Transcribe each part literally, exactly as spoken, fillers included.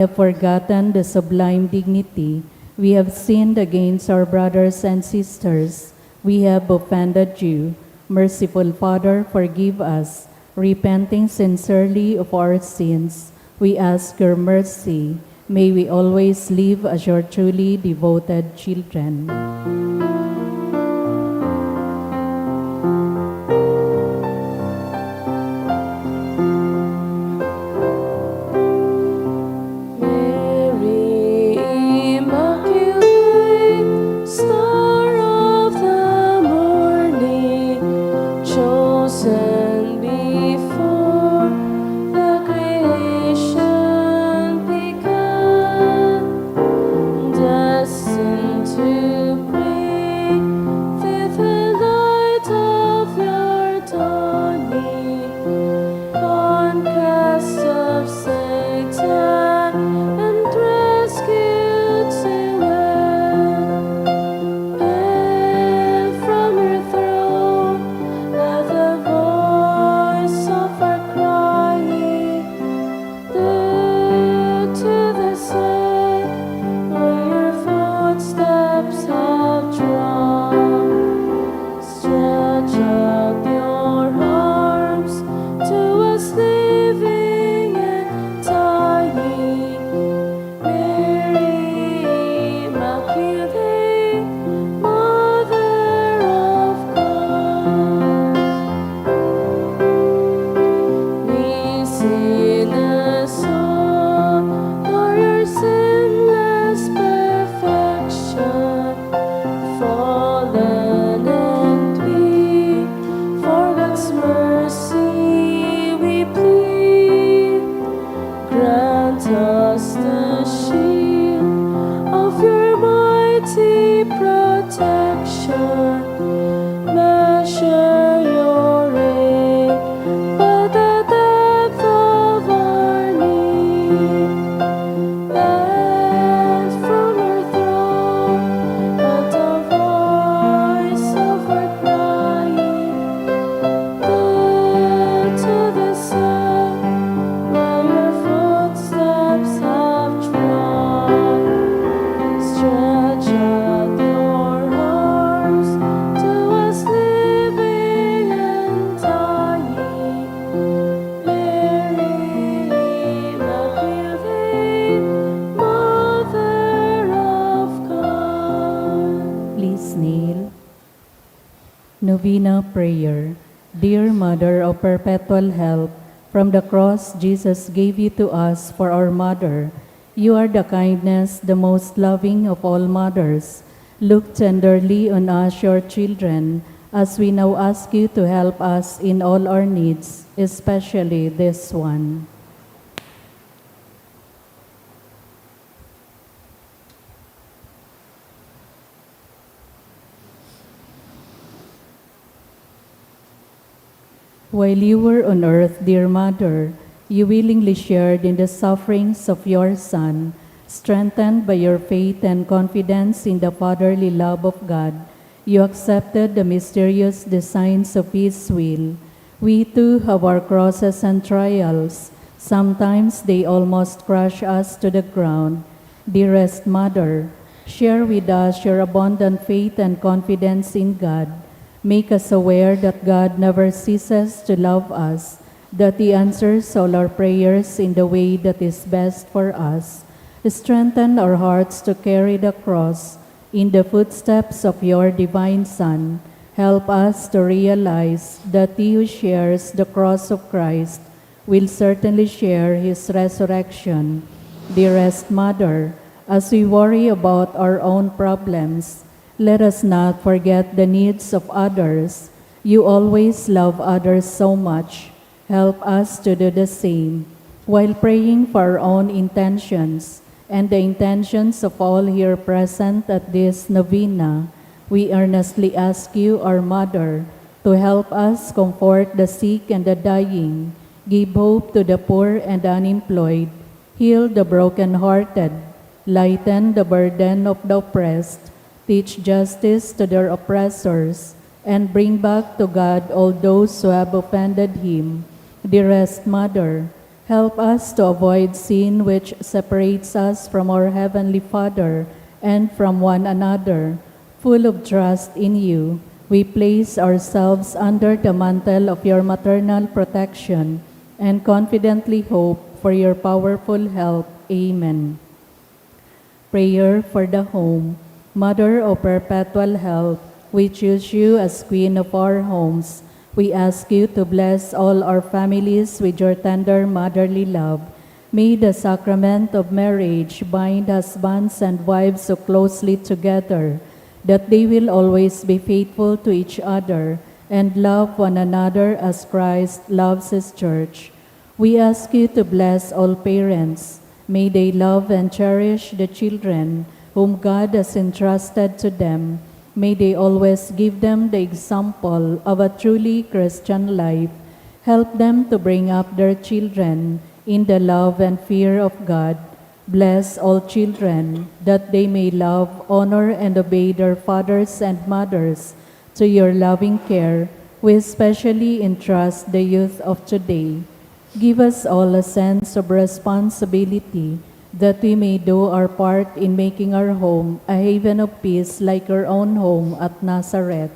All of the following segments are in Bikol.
have forgotten the sublime dignity. We have sinned against our brothers and sisters. We have offended you. Merciful Father, forgive us. Repenting sincerely of our sins, we ask your mercy. May we always live as your truly devoted children. Mary Immaculate, Star of the morning, chosen before the creation began, destined to bring thee the light of your dawning, conquest of Satan and rescue to end. Pale from your throne, at the voice of our crying, look to the side where your footsteps have trod. Stretch out your arms to us living and dying. Mary Immaculate, Mother of God. We sinners all adore your sinless perfection, fallen and weak, for God's mercy we plead. Grant us the shield of your mighty protection. Measure your aid by the depth of our need. And from your throne, at the voice of our crying, look to the side where your footsteps have trod. Stretch out your arms to us living and dying. Mary Immaculate, Mother of God. Please kneel. Novena Prayer. Dear Mother of Perpetual Help, from the cross Jesus gave you to us for our mother. You are the kindness, the most loving of all mothers. Look tenderly on us, your children, as we now ask you to help us in all our needs, especially this one. While you were on earth, dear Mother, you willingly shared in the sufferings of your Son. Strengthened by your faith and confidence in the fatherly love of God, you accepted the mysterious designs of His will. We too have our crosses and trials. Sometimes they almost crush us to the ground. Dearest Mother, share with us your abundant faith and confidence in God. Make us aware that God never ceases to love us, that He answers all our prayers in the way that is best for us. Strengthen our hearts to carry the cross in the footsteps of your divine Son. Help us to realize that He who shares the cross of Christ will certainly share His resurrection. Dearest Mother, as we worry about our own problems, let us not forget the needs of others. You always love others so much. Help us to do the same. While praying for our own intentions and the intentions of all here present at this novena, we earnestly ask you, our Mother, to help us comfort the sick and the dying, give hope to the poor and the unemployed, heal the brokenhearted, lighten the burden of the oppressed, teach justice to their oppressors, and bring back to God all those who have offended Him. Dearest Mother, Help us to avoid sin which separates us from our Heavenly Father and from one another. Full of trust in you, we place ourselves under the mantle of your maternal protection and confidently hope for your powerful help. Amen. Prayer for the Home. Mother of Perpetual Help, we choose you as Queen of our homes. We ask you to bless all our families with your tender motherly love. May the sacrament of marriage bind husbands and wives so closely together that they will always be faithful to each other and love one another as Christ loves his church. We ask you to bless all parents. May they love and cherish the children whom God has entrusted to them. May they always give them the example of a truly Christian life. Help them to bring up their children in the love and fear of God. Bless all children, that they may love, honor, and obey their fathers and mothers to your loving care. We especially entrust the youth of today. Give us all a sense of responsibility that we may do our part in making our home a haven of peace like your own home at Nazareth.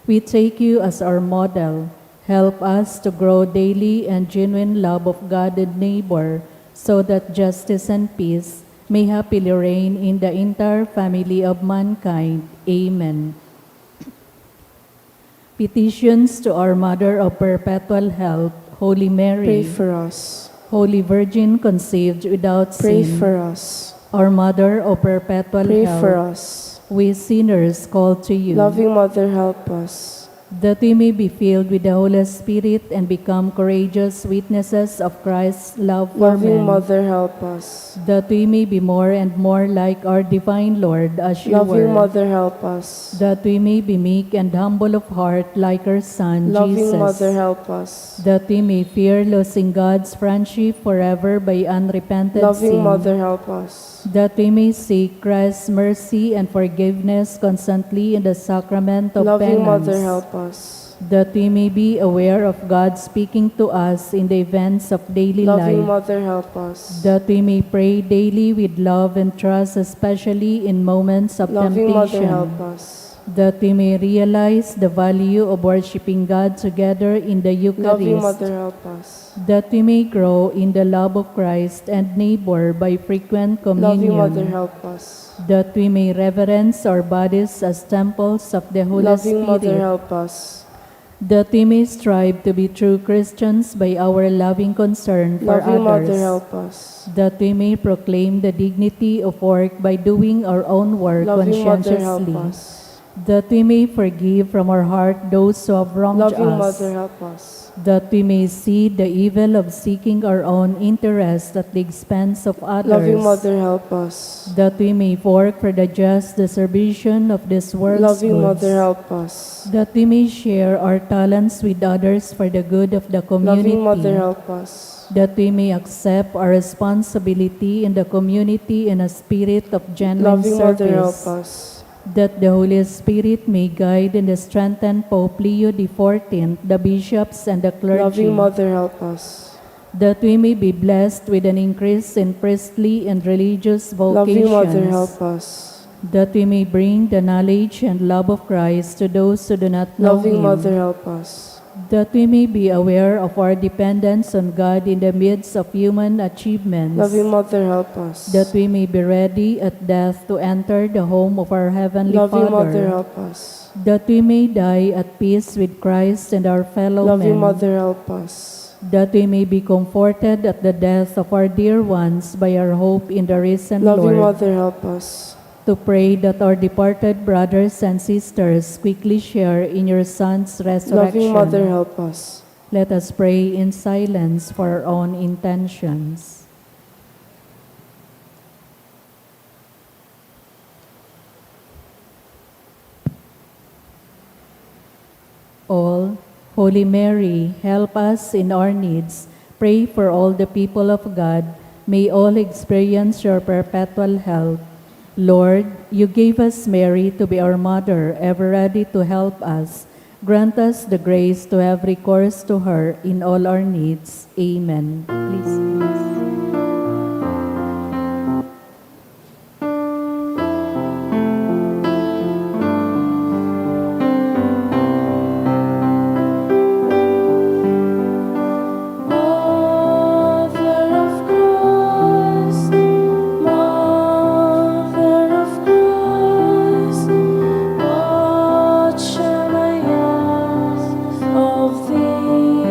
We take you as our model. Help us to grow daily in genuine love of God and neighbor, so that justice and peace may happily reign in the entire family of mankind. Amen. Petitions to our Mother of Perpetual Help, Holy Mary. Pray for us. Holy Virgin conceived without Pray sin. For us. Our Mother of Perpetual Pray Help. For us. We sinners call to you. Loving Mother, help us. That we may be filled with the Holy Spirit and become courageous witnesses of Christ's love for Loving men. Mother, help us. That we may be more and more like our divine Lord as you Loving were. Mother, help us. That we may be meek and humble of heart like our Son, Loving Jesus. Mother, help us. That we may fear losing God's friendship forever by unrepented Loving sin. Mother, help us. That we may seek Christ's mercy and forgiveness constantly in the sacrament of Loving penance. Mother, help us. That we may be aware of God speaking to us in the events of daily Loving life. Mother, help us. That we may pray daily with love and trust, especially in moments of Loving Mother, temptation. Help us. That we may realize the value of worshiping God together in the Eucharist. Loving Mother, help us. That we may grow in the love of Christ and neighbor by frequent communion. Loving Mother, help us. That we may reverence our bodies as temples of the Holy Loving Spirit. Mother, help us. That we may strive to be true Christians by our loving concern for Loving Mother, others. Help us. That we may proclaim the dignity of work by doing our own work Loving Mother, help conscientiously. Us. That we may forgive from our heart those who have wronged Loving us. Mother, help us. That we may see the evil of seeking our own interest at the expense of others. Loving Mother, help us. That we may work for the just distribution of this world's Loving goods. Mother, help us. That we may share our talents with others for the good of the community. Loving Mother, help us. That we may accept our responsibility in the community in a spirit of genuine Loving service. Mother, help us. That the Holy Spirit may guide and strengthen Pope Leo the fourteenth, the bishops, and the clergy. Loving Mother, help us. That we may be blessed with an increase in priestly and religious vocations. Loving Mother, help us. That we may bring the knowledge and love of Christ to those who do not know Loving Him. Mother, help us. That we may be aware of our dependence on God in the midst of human achievements. Loving Mother, help us. That we may be ready at death to enter the home of our Heavenly Loving Father. Mother, help us. That we may die at peace with Christ and our fellow Loving men. Mother, help us. That we may be comforted at the death of our dear ones by our hope in the risen Loving Lord. Mother, help us. To pray that our departed brothers and sisters quickly share in your Son's resurrection. Loving Mother, help us. Let us pray in silence for our own intentions. All, Holy Mary, help us in our needs. Pray for all the people of God. May all experience your perpetual help. Lord, you gave us Mary to be our mother, ever ready to help us. Grant us the grace to have recourse to her in all our needs. Amen. Please, please. Mother of Christ, Mother of Christ, what shall I ask of thee?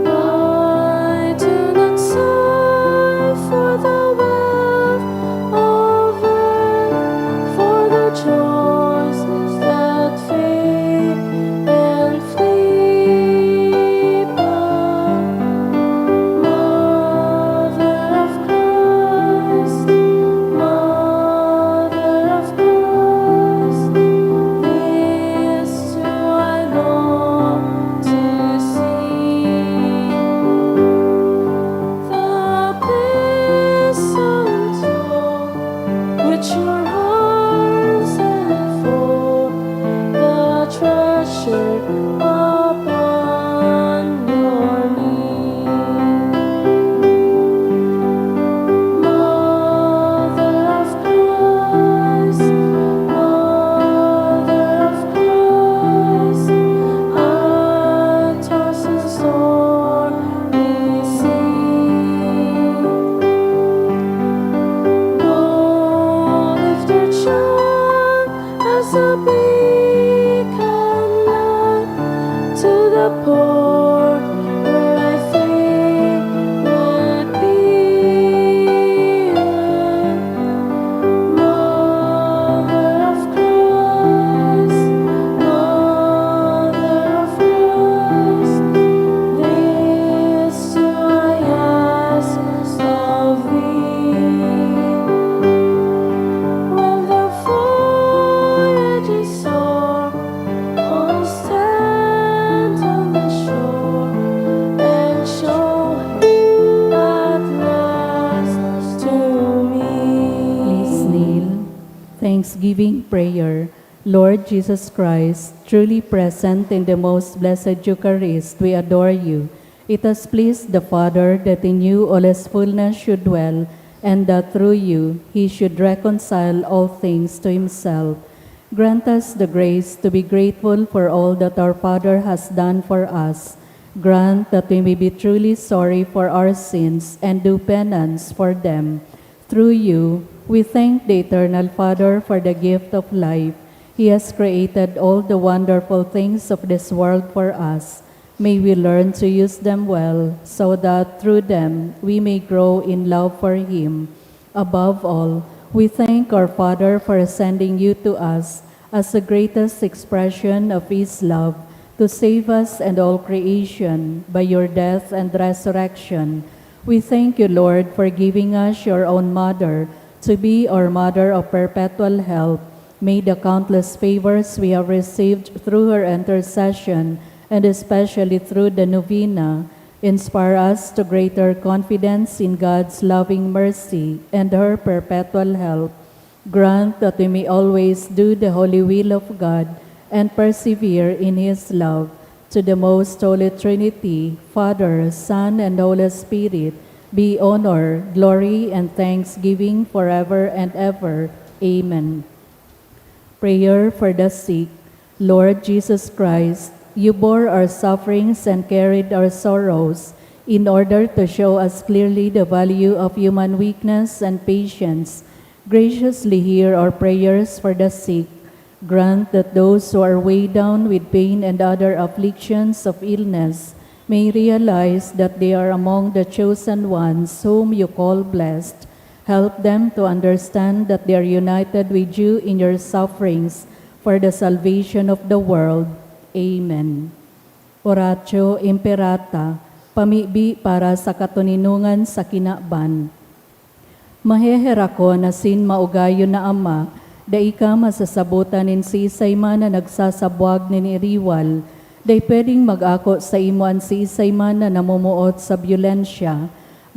I do not sigh for the wealth of earth, for the joys that fade and flee by. Mother of Christ, Mother of Christ, this do I long to see. The pleasant home which your arms enfold, the treasure upon your knee. Mother of Christ, Mother of Christ, I toss and sorely see. Lord, if their child as a beacon light to the poor, where I fain would be. Mother of Christ, Mother of Christ, this do I ask of thee. When the voyage is o'er, oh, stand on the shore and show him at last to me. Please kneel. Thanksgiving prayer. Lord Jesus Christ, truly present in the most blessed Eucharist, we adore you. It has pleased the Father that in you all his fullness should dwell, and that through you he should reconcile all things to himself. Grant us the grace to be grateful for all that our Father has done for us. Grant that we may be truly sorry for our sins and do penance for them. Through you, we thank the Eternal Father for the gift of life. He has created all the wonderful things of this world for us. May we learn to use them well, so that through them we may grow in love for Him. Above all, we thank our Father for sending you to us as the greatest expression of His love to save us and all creation by your death and resurrection. We thank you, Lord, for giving us your own Mother to be our Mother of Perpetual Help. May the countless favors we have received through her intercession, and especially through the novena, inspire us to greater confidence in God's loving mercy and her perpetual help. Grant that we may always do the holy will of God and persevere in His love. To the most holy Trinity, Father, Son, and Holy Spirit, be honor, glory, and thanksgiving forever and ever. Amen. Prayer for the sick. Lord Jesus Christ, you bore our sufferings and carried our sorrows in order to show us clearly the value of human weakness and patience. Graciously hear our prayers for the sick. Grant that those who are weighed down with pain and other afflictions of illness may realize that they are among the chosen ones whom you call blessed. Help them to understand that they are united with you in your sufferings for the salvation of the world. Amen. Oratio Imperata, pamibi para sa katoninongan sa kinaban. Maheherakon asin maugayon na Ama, dai ka masasabotan nin siisay man na nagsasabwag nin iriwal. Dai pwedeng mag-ako saimo an siisay man na namumuot sa byolensya.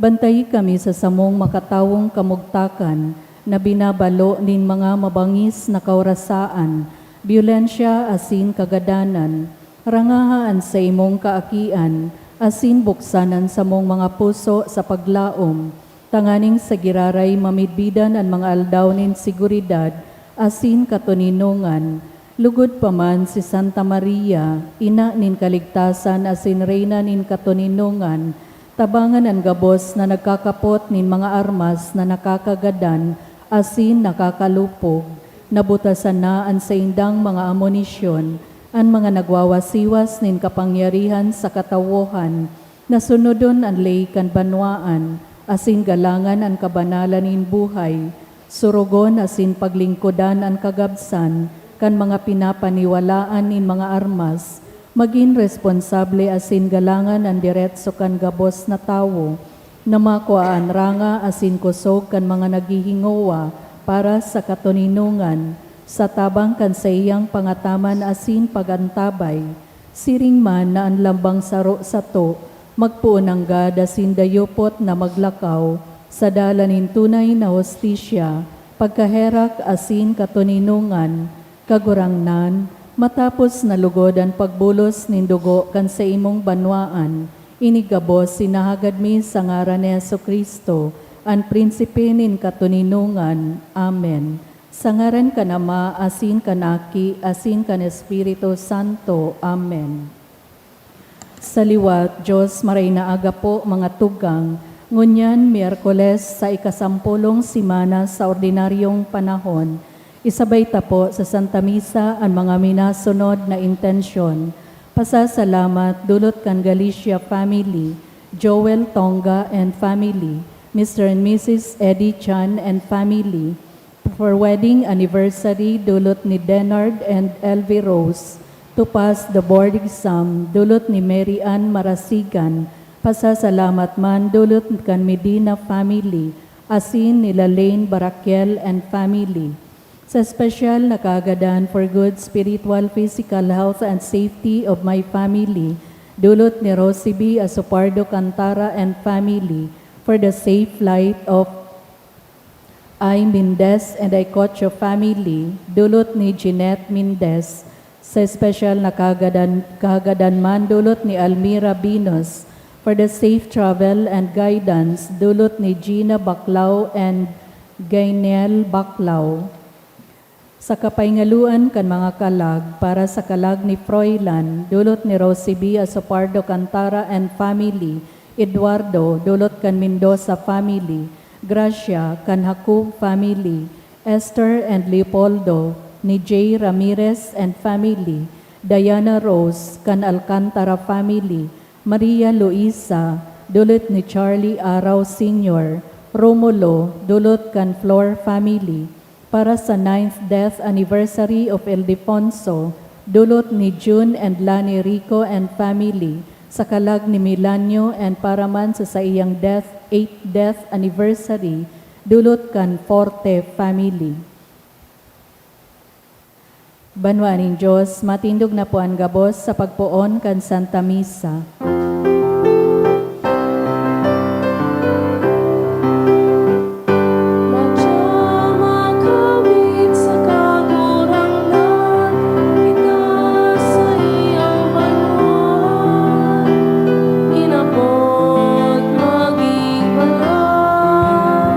Bantayi kami sa samong makatawong kamugtakan na binabalo nin mga mabangis na kaorasaan. Byolensya asin kagadanan, rangaha an saimong kaakian, asin buksan an samong mga puso sa paglaom, tanganing sa giraray mamidbidan an mga aldaw nin seguridad asin katoninongan. Lugod pa man si Santa Maria, Ina nin Kaligtasan asin Reyna nin Katoninongan, tabangan an gabos na nagkakapot nin mga armas na nakakagadan asin nakakalupog. Nabutasan na an saindang mga amunisyon, an mga nagwawasiwas nin kapangyarihan sa katawohan. Nasunodon an ley kan banwaan, asin galangan an kabanalan nin buhay. Surugon asin paglingkodan an kagabsan kan mga pinapaniwalaan nin mga armas. Magin responsable asin galangan an diretso kan gabos na tawo, na makua an ranga asin kosog kan mga naghihingowa para sa katoninongan, sa tabang kan saiyang pangataman asin pag-antabay. Siring man na an lambang saro sato magpoon nanggad asin dayupot na maglakaw sa dalan nin tunay na hustisya, pagkaherak asin katoninongan. Kagurangnan, matapos na lugod an pagbulos nin dugo kan saimong banwaan, ini gabos sinahagad mi sa ngaran ni Jesu-Cristo, an Prinsipe nin katoninongan. Amen. Sa ngaran kan Ama, asin kan Aki, asin kan Espiritu Santo. Amen. Sa liwat, Diyos, maray na aga po, mga tugang. Ngunyan, Miyerkules, sa ikasampolong semana sa ordinaryong panahon, isabay ta po sa Santa Misa an mga minasunod na intensyon. Pasasalamat dulot kan Galicia family, Joel Tonga and family, Mister and Missus Eddie Chan and family, for wedding anniversary dulot ni Denard and Elvie Rose, to pass the board exam dulot ni Mary Ann Marasigan, pasasalamat man dulot kan Medina family, asin ni Lalaine Baraquiel and family. Sa espesyal na kaagadan for good spiritual, physical health and safety of my family, dulot ni Rosie B Asopardo Cantara and family, for the safe flight of Ay Mendez and Aycocho family, dulot ni Jeanette Mendez, sa espesyal na kaagadan, kaagadan man dulot ni Almira Binos, for the safe travel and guidance, dulot ni Gina Baclao and Gaynel Baclao. Sa kapaingaloan kan mga kalag, para sa kalag ni Froilan, dulot ni Rosie B Asopardo Cantara and family, Eduardo, dulot kan Mendoza family, Gracia, kan Jacob family, Esther and Leopoldo, ni Jay Ramirez and family, Diana Rose, kan Alcantara family, Maria Luisa, dulot ni Charlie Arao Senior, Romulo, dulot kan Flor family, para sa ninth death anniversary of Ildefonso, dulot ni Jun and Lani Rico and family, sa kalag ni Milanio and para man sa saiyang death, eighth death anniversary, dulot kan Forte family. Banwaan nin Diyos, matindog na po an gabos sa pagpoon kan Santa Misa. Madya makawit sa Kagurangnan, kita sa iyang banwaan, inapod magin banal,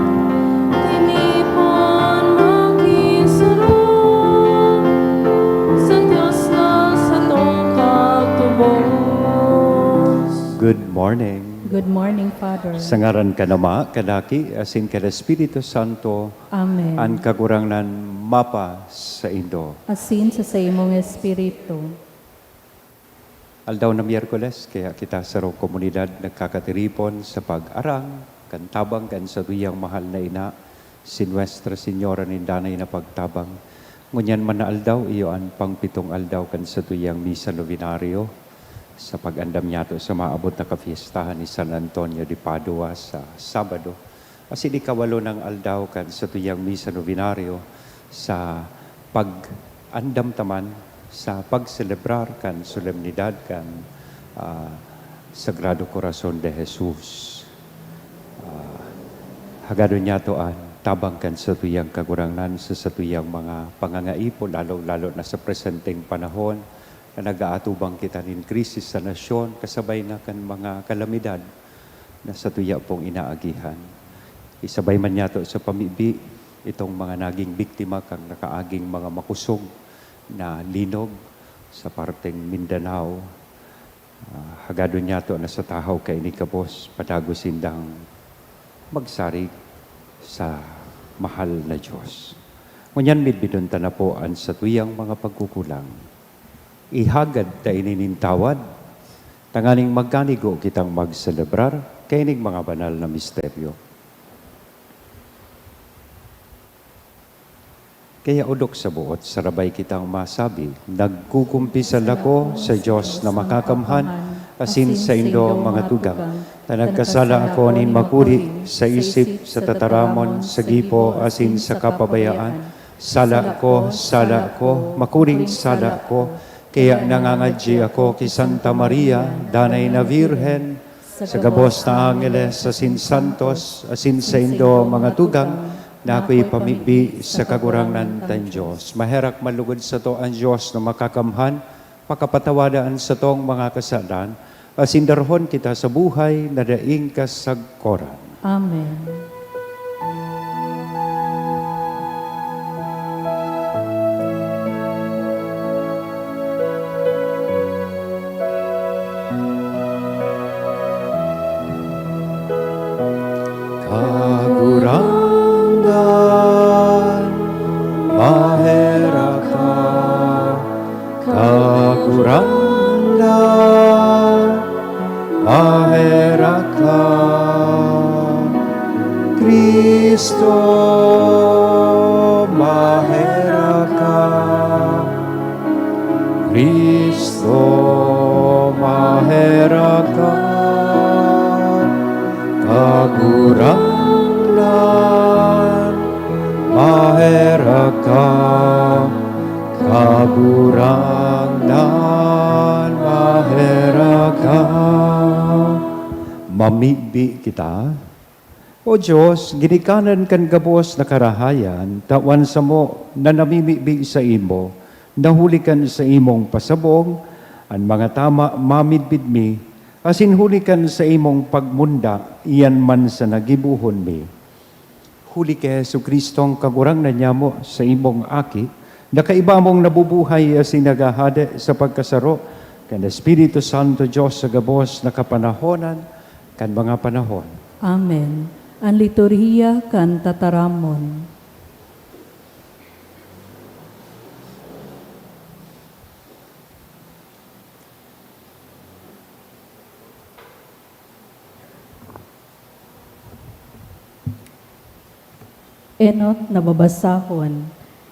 tinipon magin saro, sa Diyos na satong kagtubos. Good morning. Good morning, Father. Sa ngaran kan Ama, kan Aki, asin kan Espiritu Santo. Amen. An Kagurangnan mapa saindo. Asin sa saimong espiritu. Aldaw na Miyerkules, kaya kita sarong komunidad nagkakatiripon sa pag-arang kan tabang kan satuyang mahal na ina, si Nuestra Señora nin Danay na Pagtabang. Ngunyan man na aldaw, iyo an pangpitong aldaw kan satuyang misa novenario sa pag-andam niyato sa maabot na kapiestahan ni San Antonio de Padua sa Sabado, asin ikawalo nang aldaw kan satuyang misa novenario sa pag-andam ta man sa pagselebrar kan solemnidad kan, ah, Sagrado Corazon de Jesus. Ah, hagadon niyato an Tabang kan satuyang Kagurangnan sa satuyang mga pangangaipo, lalong-lalo na sa presenteng panahon na nag-aatubang kita nin krisis sa nasyon, kasabay na kan mga kalamidad na satuya pong inaagihan. Isabay man niyato sa pamibi itong mga naging biktima kan nakaaging mga makosog na linog sa parteng Mindanao. Ah, hagadon niyato na sa tahaw kaini gabos, padagos sindang magsarig sa mahal na Diyos. Ngunyan, midbidon ta na po an satuyang mga pagkukulang. Ihagad ta ini nin tawad, tanganing magkanigo kitang magselebrar kaining mga banal na misteryo. Kaya odok sa buot, sarabay kitang masabi, "Nagkukumpisal ako sa Diyos na makakamhan, asin saindo, mga tugang, ta nagkasala ako nin makuri sa isip, sa tataramon, sa gipo, asin sa kapabayaan. Sala ko, sala ko, makuring sala ko." Kaya nangangadyi ako ki Santa Maria, danay na Birhen, sa gabos na angeles, asin santos, asin saindo, mga tugang, na ako'y pamibi sa Kagurangnan tang Diyos. Maherak man lugod sato an Diyos na makakamhan, pakapatawada an satong mga kasalan, asin darahon kita sa buhay na daing kasagkoran. Amen. Kagurangnan, maherak ka. Kagurangnan, maherak ka. Cristo, maherak ka. Cristo, maherak ka. Kagurangnan, maherak ka. Kagurangnan, maherak ka. Mamibi kita. O Dios, ginikanan kan gabos na karahayan, tawan samo na namimibi saimo, na huli kan saimong pasabong, an mga tama mamidbid mi, asin huli kan saimong pagmunda, iyan man sana gibohon mi. Huli ki Jesu-Cristo, an Kagurangnan nyamo, saimong Aki, na kaiba mong nabubuhay asin naghahade sa pagkasaro kan Espiritu Santo, Dios sa gabos na kapanahonan, kan mga panahon. Amen. An liturhiya kan tataramon. Enot na babasahon.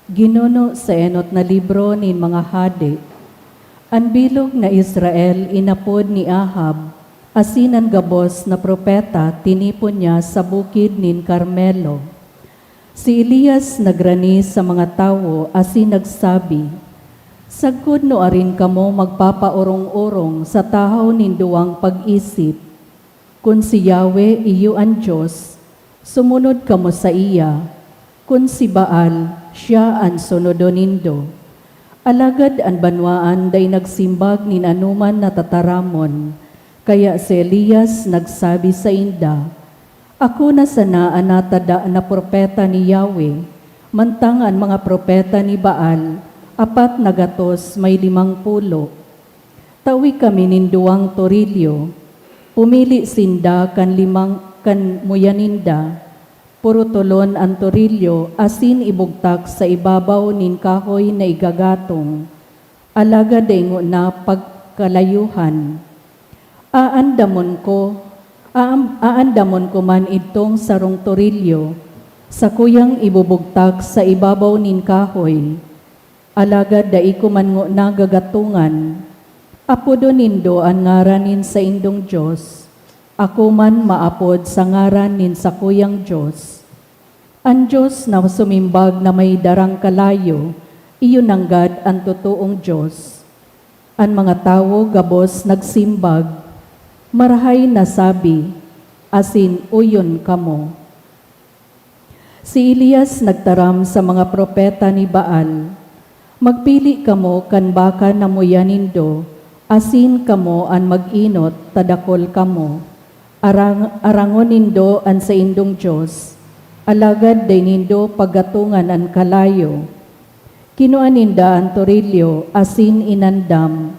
Ginuno sa enot na libro nin mga hade. An bilog na Israel inapod ni Ahab, asin an gabos na propeta tinipon niya sa bukid nin Carmelo. Si Elias nagrani sa mga tawo asin nagsabi, "Sagkod nuarin kamo magpapaorong-orong sa tahaw nin duwang pag-isip. Kun si Yahweh iyo an Dios, sumunod kamo saiya. Kun si Baal, siya an sunodon nindo." Alagad an banwaan dai nagsimbag nin anoman na tataramon, kaya si Elias nagsabi sainda, "Ako na sana an natada na propeta ni Yahweh, mantang an mga propeta ni Baal, apat na gatos may limang pulo." Tawi kami nin duwang torilyo. Pumili sinda kan limang, kan muya ninda. Purutolon an torilyo asin ibugtak sa ibabaw nin kahoy na igagatong, alagad dai ngona pagkalayuhan. Aandamon ko, aam-, aandamon ko man idtong sarong torilyo, sakuyang ibubugtak sa ibabaw nin kahoy. Alagad dai ko man ngona gagatongan. Apodon nindo an ngaran nin saindong Dios, ako man maapod sa ngaran nin sakuyang Dios. An Dios na sumimbag na may darang kalayo, iyo nanggad an totoong Dios. An mga tawo gabos nagsimbag, "Marahay na sabi," asin, "Oyon kamo." Si Elias nagtaram sa mga propeta ni Baal, "Magpili kamo kan baka na muya nindo, asin kamo an mag-enot ta dakul kamo. Arang-, arangon nindo an saindong Dios, alagad dai nindo paggatongan an kalayo." Kinua ninda an torilyo asin inandam.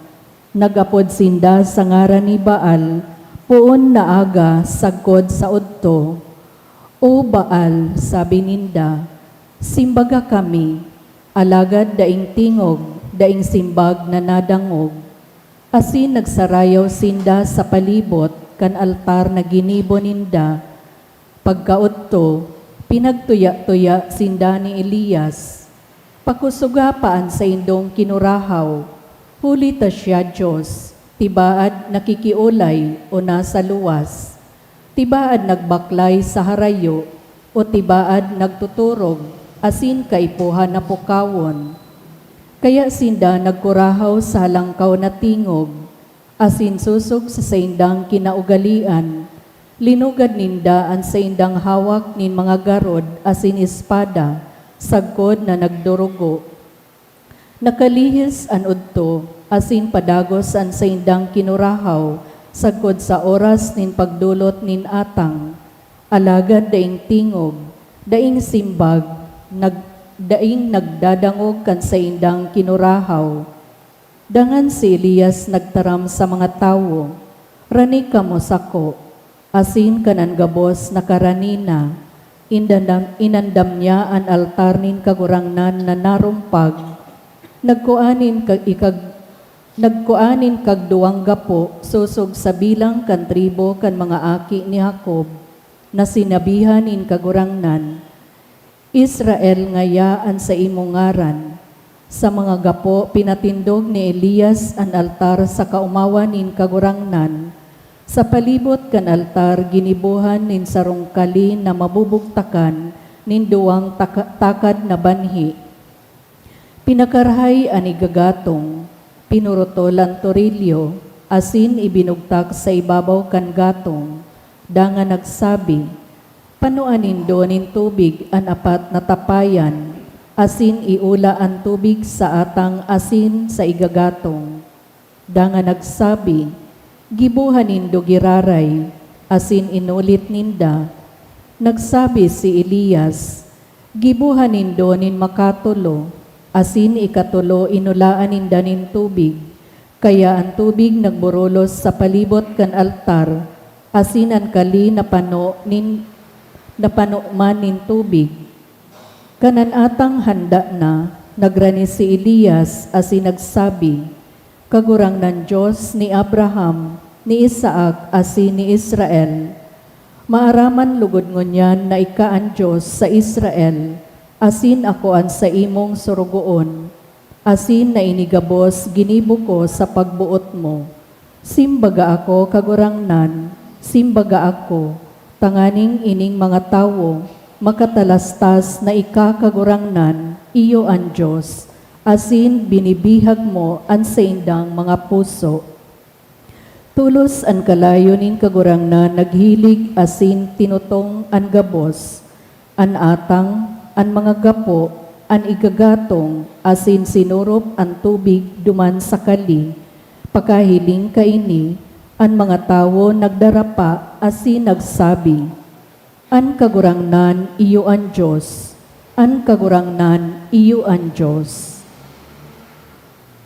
Nag-apod sinda sa ngaran ni Baal poon na aga sagkod sa odto. "O Baal," sabi ninda, "simbaga kami, alagad daing tingog, daing simbag na nadangog." Asin nagsarayaw sinda sa palibot kan altar na ginibo ninda. Pagkaodto, pinagtuya-tuya sinda ni Elias, "Pakosoga pa an saindong kinurahaw, huli ta siya Dios, tibaad nakikiolay o nasa luwas, tibaad nagbaklay sa harayo, o tibaad nagtuturog asin kaipuhan na pukawon." Kaya sinda nagkurahaw sa halangkaw na tingog, asin sosog sa saindang kinaugalean, linugad ninda an saindang hawak nin mga garod asin espada, sagkod na nagdurugo. Nakalihis an odto, asin padagos an saindang kinurahaw sagkod sa oras nin pagdolot nin atang. Alagad daing tingog, daing simbag, nag-, daing nagdadangog kan saindang kinurahaw. Dangan si Elias nagtaram sa mga tawo, "Rani kamo sako." Asin kan an gabos nakarani na, indandam-, inandam niya an altar nin Kagurangnan na narumpag. Nagkua nin ka-, ikag-, nagkua nin kagduwang gapo sosog sa bilang kan tribu kan mga aki ni Jacob, na sinabihan nin Kagurangnan, "Israel ngaya an saimong ngaran." Sa mga gapo, pinatindog ni Elias an altar sa kaomawan nin Kagurangnan, sa palibot kan altar ginibohan nin sarong kali na mabubugtakan nin duwang taka-, takad na banhi. Pinakarahay an igagatong, pinurutol an torilyo, asin ibinugtak sa ibabaw kan gatong, dangan nagsabi, "Panoa nindo nin tubig an apat na tapayan, asin iula an tubig sa atang asin sa igagatong." Dangan nagsabi, "Giboha nindo giraray," asin inulit ninda. Nagsabi si Elias, "Giboha nindo nin makatolo," asin ikatolo inulaan ninda nin tubig. Kaya an tubig nagburulos sa palibot kan altar, asin an kali napano nin, napano man nin tubig. Kan an atang handa na, nagrani si Elias asin nagsabi, "Kagurangnan Dios ni Abraham, ni Isaac, asin ni Israel, maaraman logod ngunyan na ika an Dios sa Israel, asin ako an saimong sorogoon, asin na ini gabos ginibo ko sa pagboot mo. Simbaga ako, Kagurangnan, simbaga ako, tanganing ining mga tawo makatalastas na ika, Kagurangnan, iyo an Dios, asin binibihag mo an saindang mga puso." Tolos an kalayo nin Kagurangnan naghilig asin tinutong an gabos, an atang, an mga gapo, an igagatong, asin sinurop an tubig duman sa kali. Pakahiling kaini, an mga tawo nagdarapa asin nagsabi, "An Kagurangnan iyo an Dios, an Kagurangnan iyo an Dios."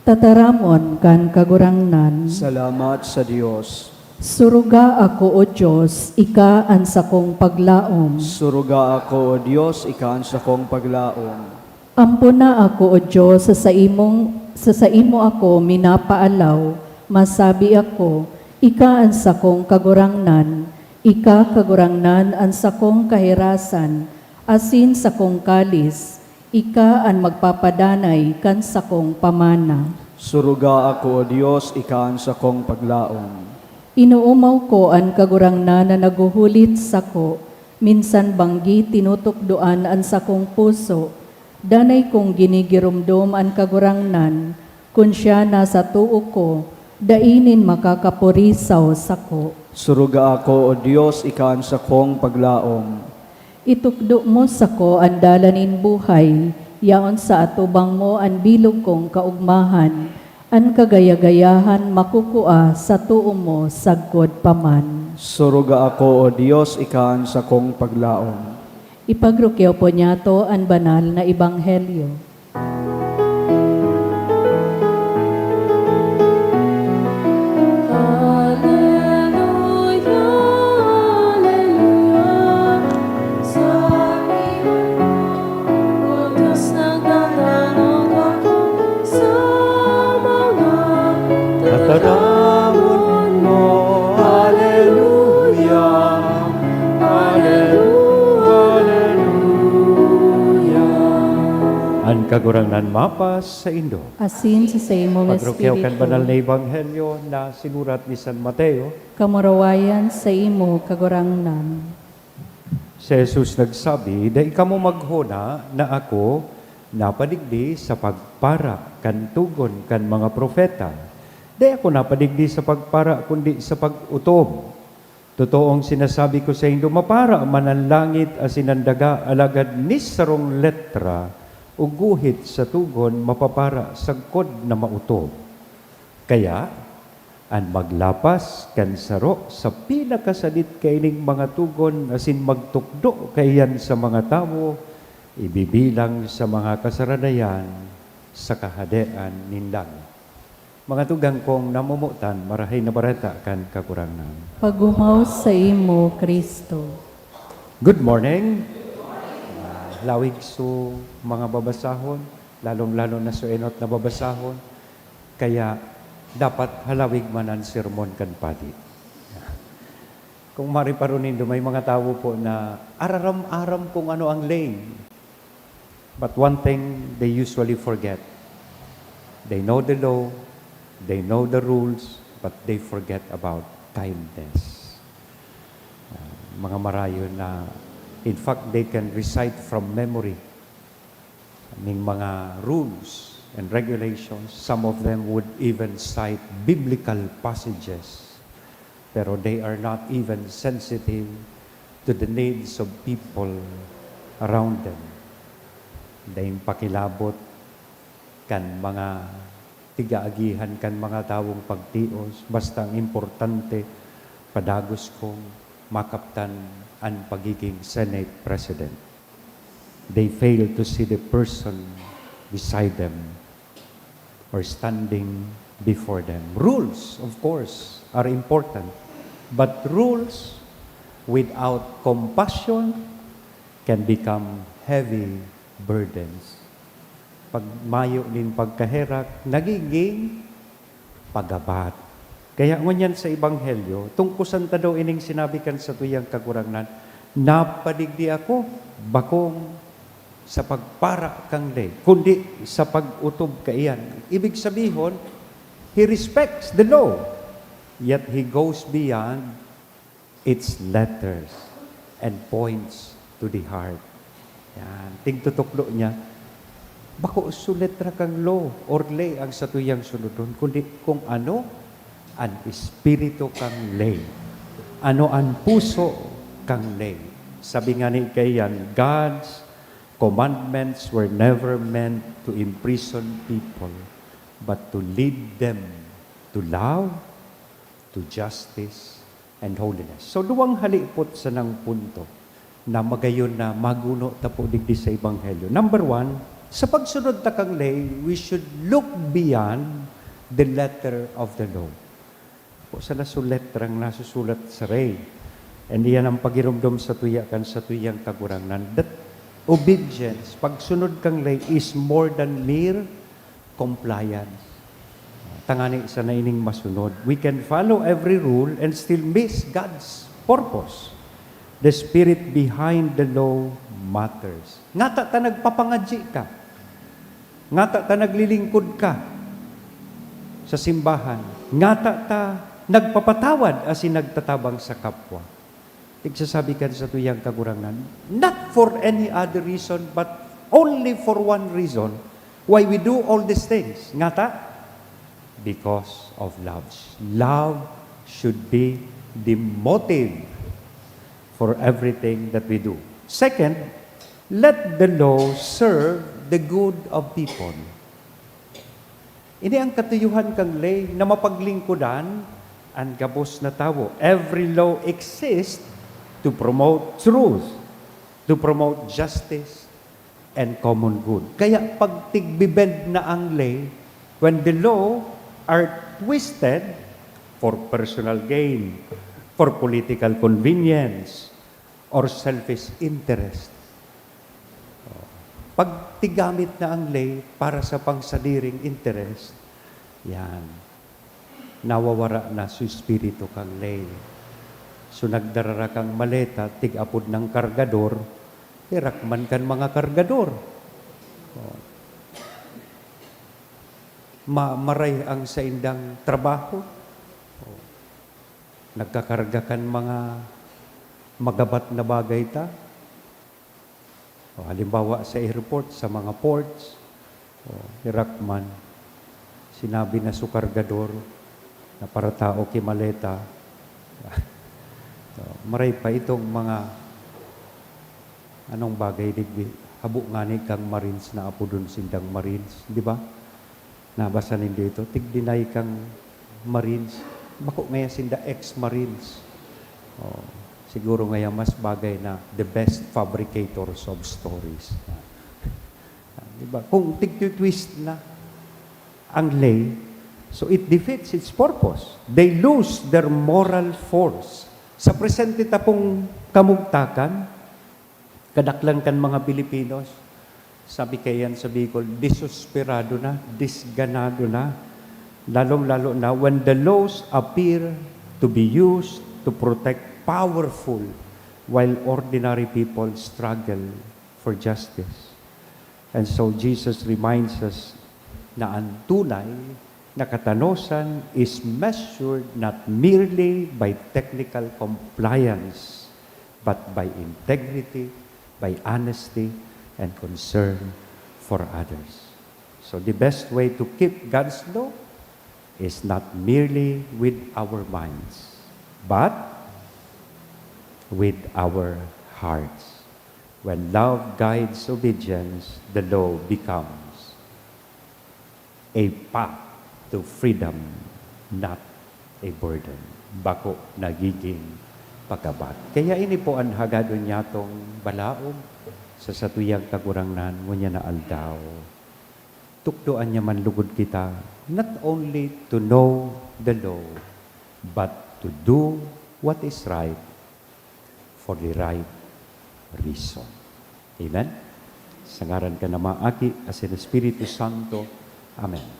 Tataramon kan Kagurangnan. Salamat sa Dios. Suruga ako, O Dios, ika an sakong paglaom. Suruga ako, O Dios, ika an sakong paglaom. Ampona ako, O Dios, sa saimong, sa saimo ako minapaalaw, masabi ako, "Ika an sakong Kagurangnan, ika, Kagurangnan, an sakong kahirasan, asin sakong kalis, ika an magpapadanay kan sakong pamana." Suruga ako, O Dios, ika an sakong paglaom. Inoomaw ko an Kagurangnan na naghuhulit sako, minsan banggi tinutukdoan an sakong puso. Danay kong ginigiromdom an Kagurangnan, kun siya nasa too ko, dai nin makakapurisaw sako. Suruga ako, O Dios, ika an sakong paglaom. Itukdo mo sako an dalan nin buhay, yaon sa atubang mo an bilog kong kaogmahan, an kagaya-gayahan makukua sa too mo sagkod pa man. Suruga ako, O Dios, ika an sakong paglaom. Ipagrukyaw po niyato an banal na ebanghelyo. Aleluya, aleluya. Sa iyo, O Diyos, nagdadangog ako sa mga tataramon mo. Aleluya, aleluya, aleluya. An Kagurangnan mapas saindo. Asin sa saimo nga Pagrukyaw kan espiritu. Banal na Ebanghelyo na sinurat ni San Mateo. Kamurawayan saimo, Kagurangnan. Si Jesus nagsabi, "Dai kamo maghona na ako napadigdi sa pagpara kan togon kan mga propeta. Dai ako napadigdi sa pagpara, kundi sa pag-otob. Totoong sinasabi ko saindo, mapara man an langit asin an daga, alagad ni sarong letra o guhit sa togon mapapara sagkod na maotob. Kaya, an maglapas kan saro sa pinakasadit kaining mga togon asin magtukdo kaiyan sa mga tawo, ibibilang sa mga kasaranayan sa Kahadean nin langit." Mga tugang kong namomotan, Marahay na Bareta kan Kagurangnan. Pag-omaw saimo, Cristo. Good morning. Ah, lawig so mga babasahon, lalong-lalo na so enot na babasahon. Kaya dapat halawig man an sermon kan padi. Kung mariparo nindo, may mga tawo po na araram-aram kung ano ang lay. But one thing they usually forget. They know the law, they know the rules, but they forget about kindness. Ah, mga marayon na, in fact, they can recite from memory ning mga rules and regulations. Some of them would even cite biblical passages. Pero they are not even sensitive to the needs of people around them. Daing pakilabot kan mga tigaagihan kan mga tawong pagtios, basta ang importante, padagos kong makaptan an pagiging Senate President. They fail to see the person beside them or standing before them. Rules, of course, are important, but rules without compassion can become heavy burdens. Pag mayo nin pagkaherak, nagiging pagabat. Kaya ngunyan sa Ebanghelyo, tungkusan ta daw ining sinabi kan satuyang Kagurangnan, "Napadigdi ako, bakong sa pagpara kan ley, kundi sa pag-otob kaiyan." Ibig sabihon, he respects the law, yet he goes beyond its letters and points to the heart. Yan. Tigtutuklo niya, bako so letra kan law or ley ang satuyang sunodon, kundi kung ano an espiritu kan ley. Ano an puso kan ley? Sabi nga ni kaiyan, God's commandments were never meant to imprison people, but to lead them to love, to justice, and holiness. So, duwang halipot sanang punto na magayon na maguno ta po digdi sa Ebanghelyo. Number one, sa pagsunod ta kan ley, we should look beyond the letter of the law. Po, sana so letrang nasusulat sa ley. And iyan ang pagiromdom sa tuya kan sa tuyang Kagurangnan. That obedience, pagsunod kan ley, is more than mere compliance. Tangani sana ining masunod. We can follow every rule and still miss God's purpose. The spirit behind the law matters. Ngata ta nagpapangadyi ka. Ngata ta naglilingkod ka sa simbahan. Ngata ta nagpapatawad asin nagtatabang sa kapwa. Igsasabi kan sa tuyang Kagurangnan, not for any other reason, but only for one reason why we do all these things. Ngata? Because of love. Love should be the motive for everything that we do. Second, let the law serve the good of people. Ini ang katuyuhan kan ley na mapaglingkodan an gabos na tawo. Every law exists to promote truth, to promote justice, and common good. Kaya pag tigbi-bend na ang ley, when the law are twisted for personal gain, for political convenience, or selfish interest. Pag tigamit na ang ley para sa pangsadiring interest, yan, nawawara na su espiritu kan ley. So, nagdarara kang maleta, tig-apod ng kargador, hirak man kan mga kargador. Oh. Ma-, maray ang saindang trabaho. Oh. Nagkakarga kan mga magabat na bagay ta. O, halimbawa, sa airport, sa mga ports, o, hirak man, sinabi na su kargador na para tao ki maleta. So, maray pa itong mga, anong bagay digdi? Habo ngani kang Marines na apodon sindang Marines, di ba? Nabasa nindo ito? Tigdi na kang Marines. Bako ngaya sinda ex-Marines. Oh, siguro ngaya mas bagay na the best fabricators of stories. Ah, di ba? Kung tigtitwist na ang ley, so it defeats its purpose. They lose their moral force. Sa presente ta pong kamugtakan, kadaklan kan mga Pilipinos, sabi kaiyan sa Bicol, disusperado na, disganado na, lalong-lalo na when the laws appear to be used to protect powerful while ordinary people struggle for justice. And so Jesus reminds us na ang tunay na katanosan is measured not merely by technical compliance, but by integrity, by honesty, and concern for others. So the best way to keep God's law is not merely with our minds, but with our hearts. When love guides obedience, the law becomes a path to freedom, not a burden. Bako nagiging pagabat. Kaya ini po an hagadon nyatong balaog sa satuyang Kagurangnan ngunyan na aldaw. Tukdoan niya man lugod kita, not only to know the law, but to do what is right for the right reason. Amen? Sa ngaran kan Ama, Aki, asin Espiritu Santo. Amen.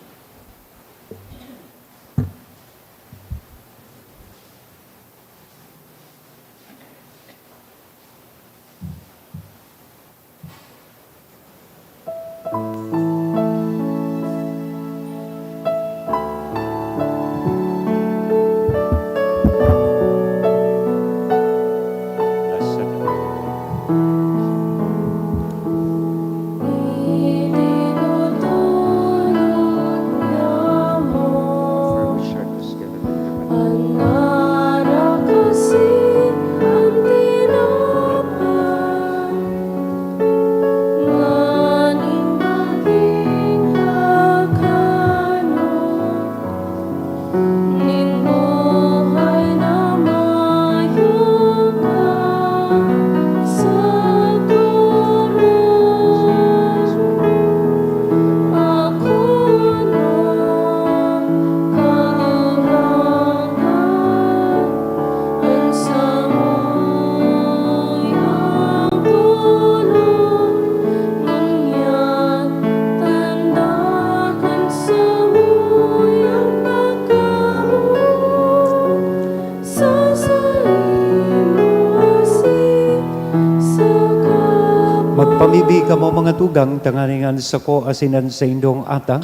Magpamibi kamo, mga tugang, tanganing an sako asin an saindong atang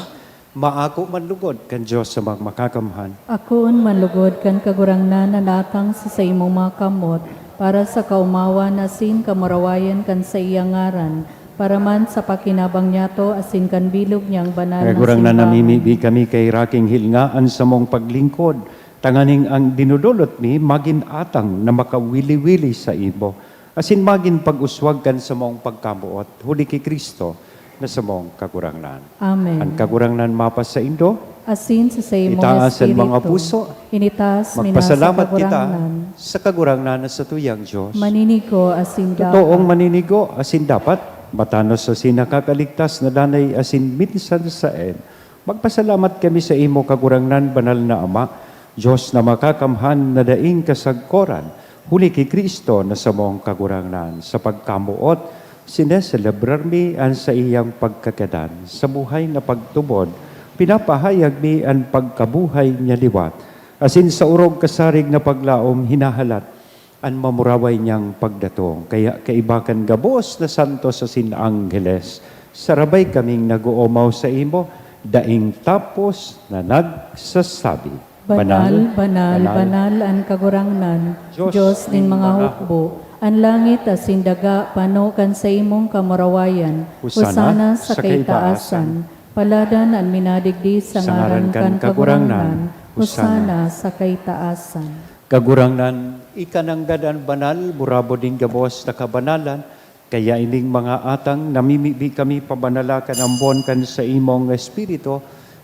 maako man lugod kan Dios sa mga makakamhan. Akoon man lugod kan Kagurangnan an atang sa saimong mga kamot, para sa kaomawan asin kamurawayan kan saiyang ngaran, para man sa pakinabang niyato asin kan bilog niyang banal na Kagurangnan, simbahan. Namimibi kami kay Raking Hilnga an samong paglingkod, tanganing ang dinodolot mi magin atang na makawili-wili saimo. asin magin pag-uswag kan samong pagkamoot, huli ki Cristo na samong Kagurangnan. Amen. An Kagurangnan mapasaindo. Asin sa saimong Itaas an mga espiritu. Puso. Initaas mi na sa Magpasalamat kita Kagurangnan. Sa Kagurangnan na satuyang Dios. Maninigo asin dapat. Totoong maninigo asin dapat. Matanos asin nakakaligtas na danay asin minsan saen. Magpasalamat kami sa imo, Kagurangnan, banal na Ama, Dios na makakamhan na daing kasagkoran, huli ki Cristo na samong Kagurangnan. Sa pagkamoot, sineselebrar mi an saiyang pagkagadan. Sa buhay na pagtubod, pinapahayag mi an pagkabuhay niya liwat. Asin sa orog kasarig na paglaom, hinahalat an mamuraway niyang pagdatong. Kaya kaiba kan gabos na santos asin angheles, sarabay kaming nag-oomaw saimo, daing tapos na nagsasabi, Banal, banal, banal an Kagurangnan, Dios nin mga hukbo. An langit asin daga pano kan saimong kamurawayan. Hosana sa kaitaasan. Paladan an minadigdi sa ngaran kan Kagurangnan. Hosana sa kaitaasan. Kagurangnan, ika nanggad an banal, burabod nin gabos na kabanalan, kaya ining mga atang namimibi kami pabanala kan ambon kan saimong Espiritu,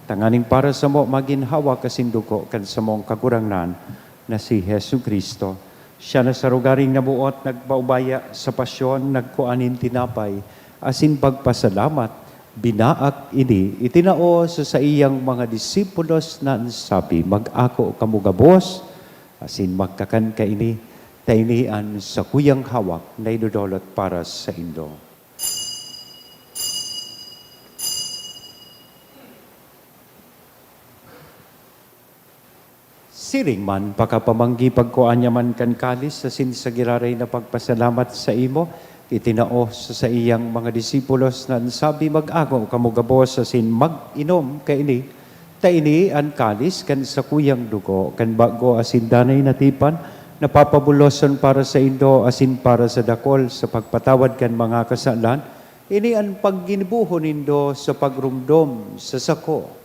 tanganing para samo magin hawak asin dugo kan samong Kagurangnan na si Jesu-Cristo. Siya na sa rogaring naboot, nagpaubaya sa pasyon, nagkua nin tinapay, asin pagpasalamat, binaak ini, itinao sa saiyang mga disipulos na an sabi, "Mag-ako kamo gabos, asin magkakan kaini, ta ini an sakuyang hawak na idodolot para saindo." Siring man, pakapamanggi pagkua niya man kan kalis asin sa giraray na pagpasalamat saimo, itinao sa saiyang mga disipulos na an sabi, "Mag-ako kamo gabos asin mag-inom kaini, ta ini an kalis kan sakuyang dugo kan bago asin danay na tipan, na papabuloson para saindo asin para sa dakol sa pagpatawad kan mga kasalan. Ini an pagginibuhon nindo sa pagromdom sa sako."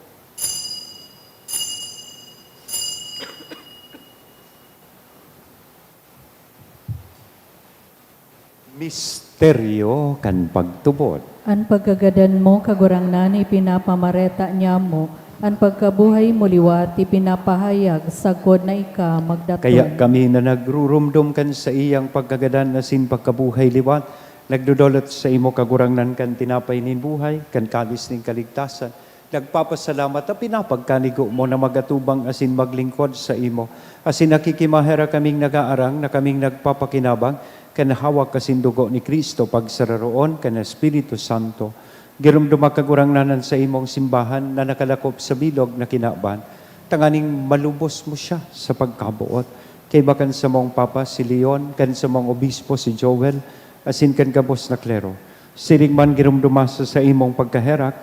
Misteryo kan pagtubod. An pagkagadan mo, Kagurangnan, ipinapamareta niamo, an pagkabuhay mo liwat ipinapahayag sagkod na ika magdatong. Kaya kami na nagruromdom kan saiyang pagkagadan asin pagkabuhay liwat, nagdodolot saimo, Kagurangnan, kan tinapay nin buhay, kan kalis nin kaligtasan, nagpapasalamat ta pinapagkanigo mo na mag-atubang asin maglingkod saimo, asin nakikimaherak kaming nag-aarang na kaming nagpapakinabang kan hawak asin dugo ni Cristo pagsararoon kan Espiritu Santo. Giromdoma, Kagurangnan, an saimong simbahan na nakalakop sa bilog na kinaban, tanganing malubos mo siya sa pagkaboot. Kaiba kan samong Papa si Leon, kan samong Obispo si Joel, asin kan gabos na klero. Siring man giromdoma sa saimong pagkaherak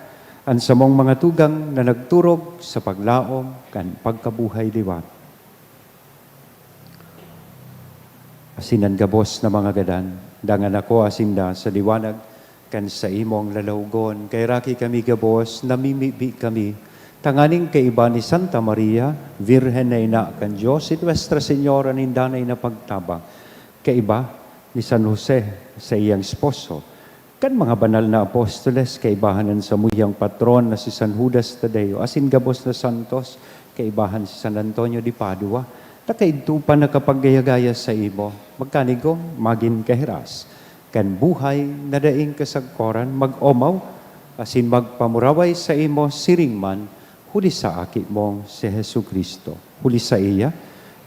an samong mga tugang na nagturog sa paglaom kan pagkabuhay liwat. Asin an gabos na mga gadan, dangan ako asin da sa liwanag kan saimong lalawgon. Kaheraki kami gabos, namimibi kami, tanganing kaiba ni Santa Maria, Virgen na ina kan Dios, si Nuestra Señora nin danay na pagtabang, kaiba ni San Jose, saiyang esposo, kan mga banal na apostoles, kaibahan an samuyang patron na si San Judas Tadeo, asin gabos na santos, kaibahan si San Antonio de Padua, ta kaidto pa nakapaggaya-gaya saimo, magkanigong magin kahiras kan buhay na daing kasagkoran, mag-omaw asin magpamuraway saimo siring man huli sa Aki mong si Jesu-Cristo. Huli saiya,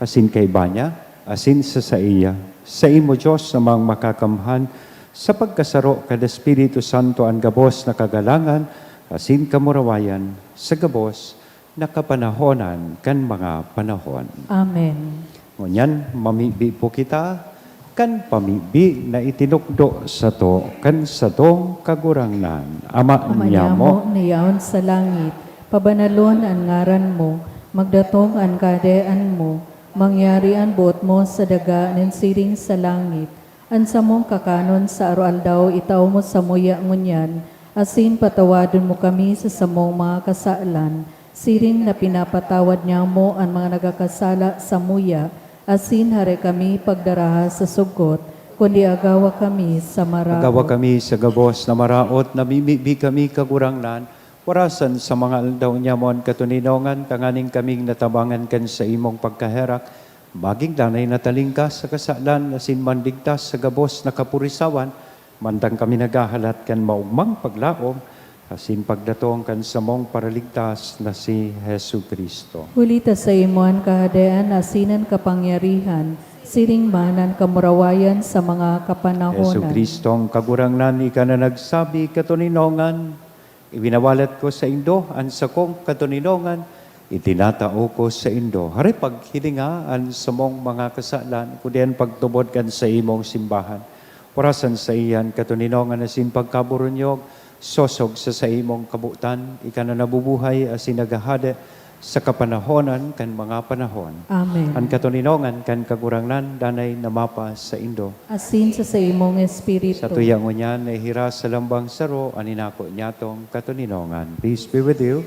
asin kaiba niya, asin sa saiya, saimo, Dios, Amang Makakamhan, sa pagkasaro kan Espiritu Santo, an gabos na kagalangan asin kamurawayan sa gabos na kapanahonan kan mga panahon. Amen. Ngunyan, mamibi po kita kan pamibi na itinukdo sato kan satong Kagurangnan. Ama, Ama niamo, niamo na yaon sa langit, pabanalon an ngaran mo, magdatong an kahadean mo, mangyari an boot mo sa daga nin siring sa langit. An samong kakanon sa aroaldaw itao mo samuya ngunyan, asin patawadon mo kami sa samong mga kasalan, siring na pinapatawad niamo an mga nagkakasala samuya, asin hare kami pagdaraha sa sugot, Kundi agawa kami sa maraot. Agawa kami sa gabos na maraot, namimibi kami, Kagurangnan, warasan sa mga aldaw niya mon katoninongan, tanganing kaming natabangan kan saimong pagkaherak, maging danay na talingkas sa kasalan asin mandigtas sa gabos na kapurisawan, mantang kami naghahalat kan maogmang paglaom, asin pagdatong kan samong Paraligtas na si Jesu-Cristo. Huli ta saimo an kahadean asin an kapangyarihan, siring man an kamurawayan sa mga kapanahonan. Jesu-Cristong Kagurangnan, ika na nagsabi, "Katoninongan, iwinawalat ko saindo an sakong katoninongan, itinatao ko saindo." Hare, paghilinga an samong mga kasalan, kundi an pagtubod kan saimong simbahan. Orasan saiya an katoninongan asin pagkaburunyog, sosog sa saimong kabotan, ika na nabubuhay asin naghahade sa kapanahonan kan mga panahon. Amen. An katoninongan kan Kagurangnan danay na mapasaindo. Asin sa saimong espiritu. Sa tuya ngunyan, nahihiras sa lambang saro an inako niyatong katoninongan. Peace be with you.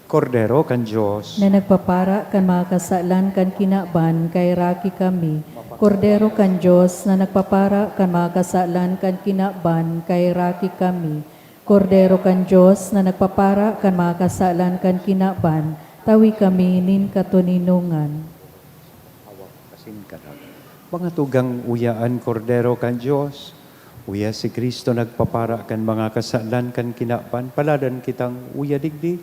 Kordero kan Dios. Na nagpapara kan mga kasalan kan kinaban, kaheraki kami. Kordero kan Dios, na nagpapara kan mga kasalan kan kinaban, kaheraki kami. Kordero kan Dios, na nagpapara kan mga kasalan kan kinaban, tawi kami nin katoninongan. Hawak asin kalag. Mga tugang, uya an Kordero kan Dios, uya si Cristo nagpapara kan mga kasalan kan kinaban, paladan kitang uya digdi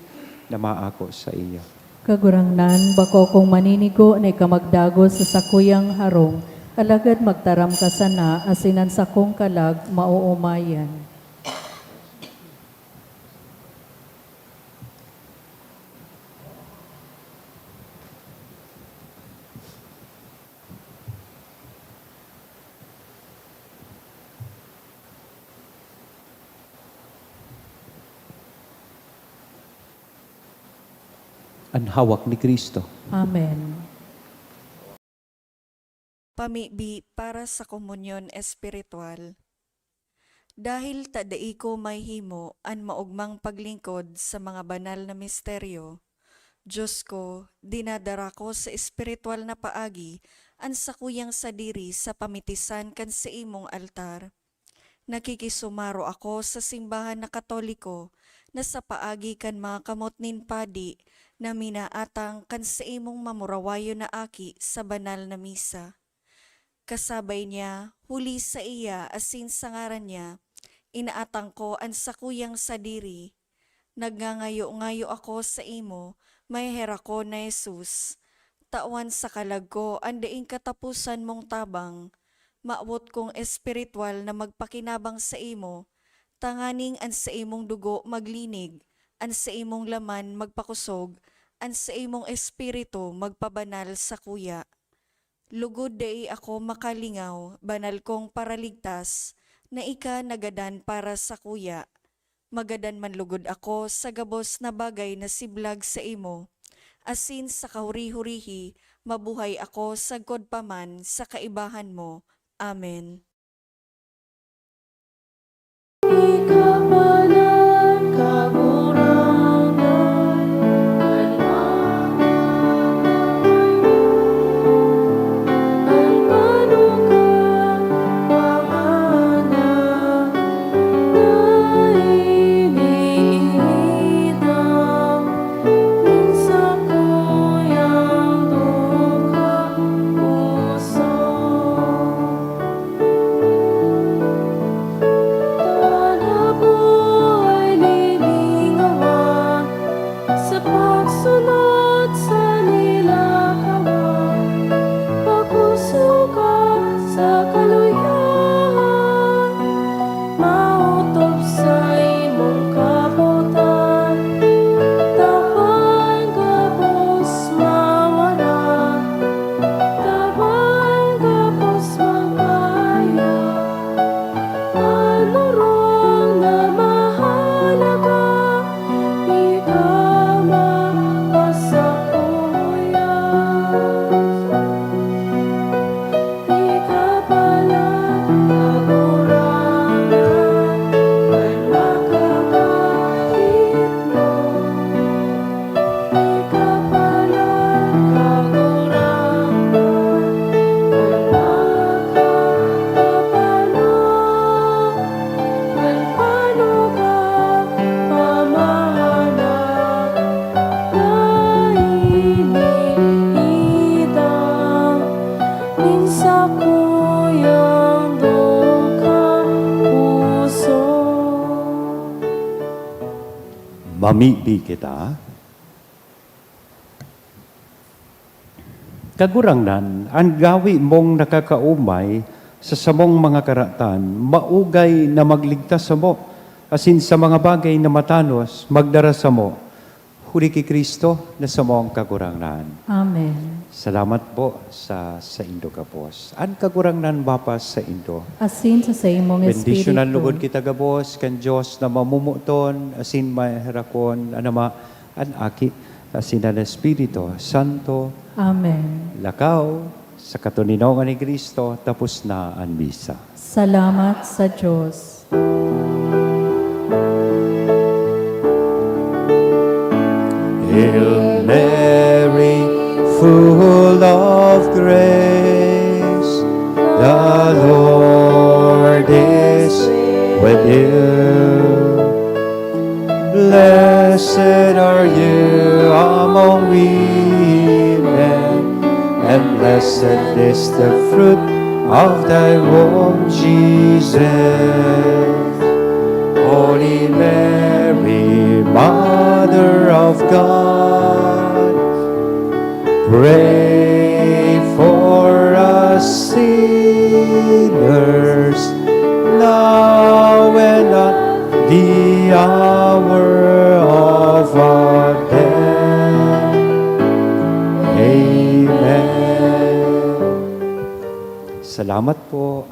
na maako saiya. Kagurangnan, bako kong maninigo na ika magdagos sa sakuyang harong, alagad magtaram ka sana asin an sakong kalag maoomayan. An hawak ni Cristo. Amen. Pamibi para sa komunyon espiritual. Dahil ta dai ko mahimo an maogmang paglingkod sa mga banal na misteryo, Dios ko, dinadara ko sa espiritual na paagi an sakuyang sadiri sa pamitisan kan saimong altar. Nakikisumaro ako sa simbahan na Katoliko na sa paagi kan mga kamot nin padi na minaatang kan saimong mamurawayon na aki sa banal na misa. Kasabay niya, huli saiya asin sa ngaran niya, inaatang ko an sakuyang sadiri. Nagngangayo-ngayo ako saimo, maheherak ko na Jesus. Tawan sa kalag ko an daing kataposan mong tabang. Mawot kong espirituwal na magpakinabang saimo, tanganing an saimong dugo maglinig, an saimong laman magpakosog, an saimong espiritu magpabanal sakuya. Lugod dai ako makalingaw, banal kong Paraligtas, na ika nagadan para sakuya. Magadan man lugod ako sa gabos na bagay na siblag saimo, asin sa kahuri-hurihi mabuhay ako sagkod pa man sa kaibahan mo. Amen. Ikapalan, Kagurangnan, an mga an manugang panganak na iniidam nin sakuyang dugang puso. Mamibi kita. Kagurangnan, an gawe mong nakakaomay sa samong mga karatan, maugay na magligtas samo, asin sa mga bagay na matanos, magdara samo, huli ki Cristo na samong Kagurangnan. Amen. Salamat po sa saindo gabos. An Kagurangnan mapasaindo. Asin sa saimong Bendisyonan espiritu. Lugod kita gabos kan Dios na mamomoton asin maherakon, an Ama, an Aki, asin an Espiritu Santo. Amen. Lakaw, sa katoninongan ni Cristo, tapos na an misa. Salamat sa Dios. Hail Mary, full of grace, the Lord is with you. Blessed are you among women, and blessed is the fruit of thy womb, Jesus. Holy Mary, Mother of God, pray for us sinners, now and at the hour of our death. Amen. Salamat po.